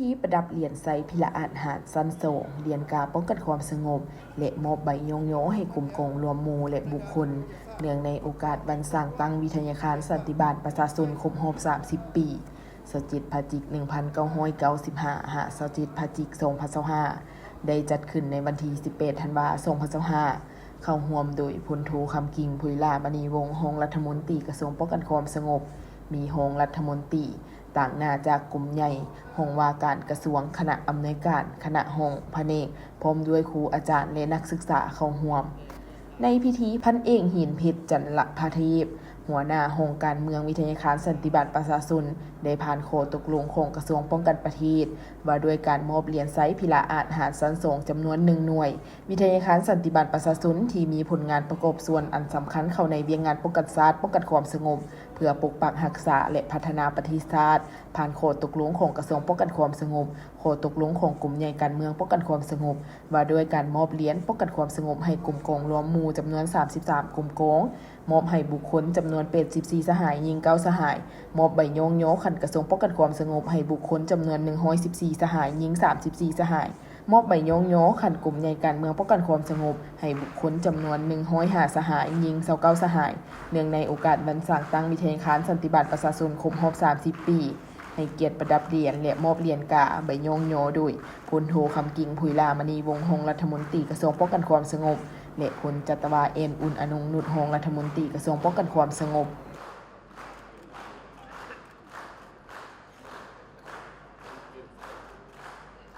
ທີ່ປະດັບຫຼຽນໄຊພິລະອາດຫານຊັ້ນສອງ, ຫຼຽນກາປ້ອງກັນຄວາມສະຫງົບ ແລະ ມອບໃບຍ້ອງຍໍໃຫ້ກົມກອງລວມໝູ່ ແລະ ບຸກຄົນ ເນື່ອງໃນໂອກາດວັນສ້າງຕັ້ງວິທະຍາຄານສັນຕິບານປະຊາຊົນຄົບຮອບສາມສິບປີ, ຊາວເຈັດພະຈິກ ໜຶ່ງພັນເກົ້າຮ້ອຍເກົ້າສິບຫ້າ ຫາ ຊາວເຈັດພະຈິກ ສອງພັນຊາວຫ້າ ໄດ້ຈັດຂຶ້ນໃນວັນທີສິບແປດທັນວາ ສອງພັນຊາວຫ້າ ເຂົ້າຮ່ວມໂດຍ ພົນໂທ ຄຳກິ່ງ ຜຸຍຫຼ້າມະນີວົງ ຮອງລັດຖະມົນຕີກະຊວງປ້ອງກັນຄວາມສະຫງົບ, ມີຮອງລັດຖະມົນຕີ, ຕາງໜ້າຈາກກົມໃຫຍ່, ຫ້ອງວ່າການກະຊວງ, ຄະນະອຳນວຍການ, ຄະນະຫ້ອງ, ພະແນກ, ພ້ອມດ້ວຍຄູອາຈານ ແລະ ນັກສຶກສາເຂົ້າຮ່ວມ. ໃນພິທີ, ພັນເອກ ຫີນເພັດ ຈັນລະພະເທບ ຫົວໜ້າຫ້ອງການເມືອງວິທະຍາຄານສັນຕິບານປະຊາຊົນ ໄດ້ຜ່ານຂໍ້ຕົກລົງຂອງກະຊວງປ້ອງກັນປະເທດ ວ່າດ້ວຍການມອບຫຼຽນໄຊພິລະອາດຫານຊັ້ນສອງ ຈຳນວນໜຶ່ງໜ່ວຍ. ວິທະຍາຄານສັນຕິບານປະຊາຊົນທີ່ມີຜົນງານປະກອບສ່ວນອັນສຳຄັນເຂົ້າໃນວຽກງານປ້ອງກັນຊາດ, ປ້ອງກັນຄວາມສະຫງົບ ເພື່ອປົກປັກຮັກສາ ແລະ ພັດທະນາປະເທດຊາດ, ຜ່ານຂໍ້ຕົກລົງຂອງກະຊວງປ້ອງກັນຄວາມສະຫງົບ, ຂໍ້ຕົກລົງຂອງກົມໃຫຍ່ການເມືອງປ້ອງກັນຄວາມສະຫງົບ ວ່າດ້ວຍການມອບຫຼຽນປ້ອງກັນຄວາມສະຫງົບໃຫ້ກົມກອງລວມໝູ່ຈຳນວນສາມສິບສາມກົມກອງ, ມອບໃຫ້ບຸກຄົນຈຳນວນແປດສິບສີ່ສະຫາຍ, ຍິງເກົ້າສະຫາຍ, ມອບໃບຍ້ອງຍໍຂັ້ນກະຊວງປ້ອງກັນຄວາມສະຫງົບໃຫ້ບຸກຄົນຈຳນວນໜຶ່ງຮ້ອຍສິບສີ່ສະຫາຍ, ຍິງສາມສິບສີ່ສະຫາຍ, ມອບໃບຍ້ອງຍໍຂັ້ນກົມໃຫຍ່ການເມືອງປ້ອງກັນຄວາມສະຫງົບໃຫ້ບຸກຄົນຈຳນວນໜຶ່ງຮ້ອຍຫ້າສະຫາຍ, ຍິງຊາວເກົ້າສະຫາຍ, ເນື່ອງໃນໂອກາດວັນສ້າງຕັ້ງວິທະຍາຄານສັນຕິບານປະຊາຊົນຄົບຮອບສາມສິບປີ. ໃຫ້ກຽດປະດັບຫຼຽນ ແລະ ມອບຫຼຽນກາໃບຍ້ອງຍໍໂດຍ ພົນໂທ ຄຳກິ່ງ ຜຸຍຫຼ້າມະນີວົງ ຮອງລັດຖະມົນຕີກະຊວງປ້ອງກັນຄວາມສະຫງົບ ແລະ ພົນຈັດຕະວາ ແອນ ອຸ່ນອະນົງນຸດ ຮອງລັດຖະມົນຕີກະຊວງປ້ອງກັນຄວາມສະຫງົບ.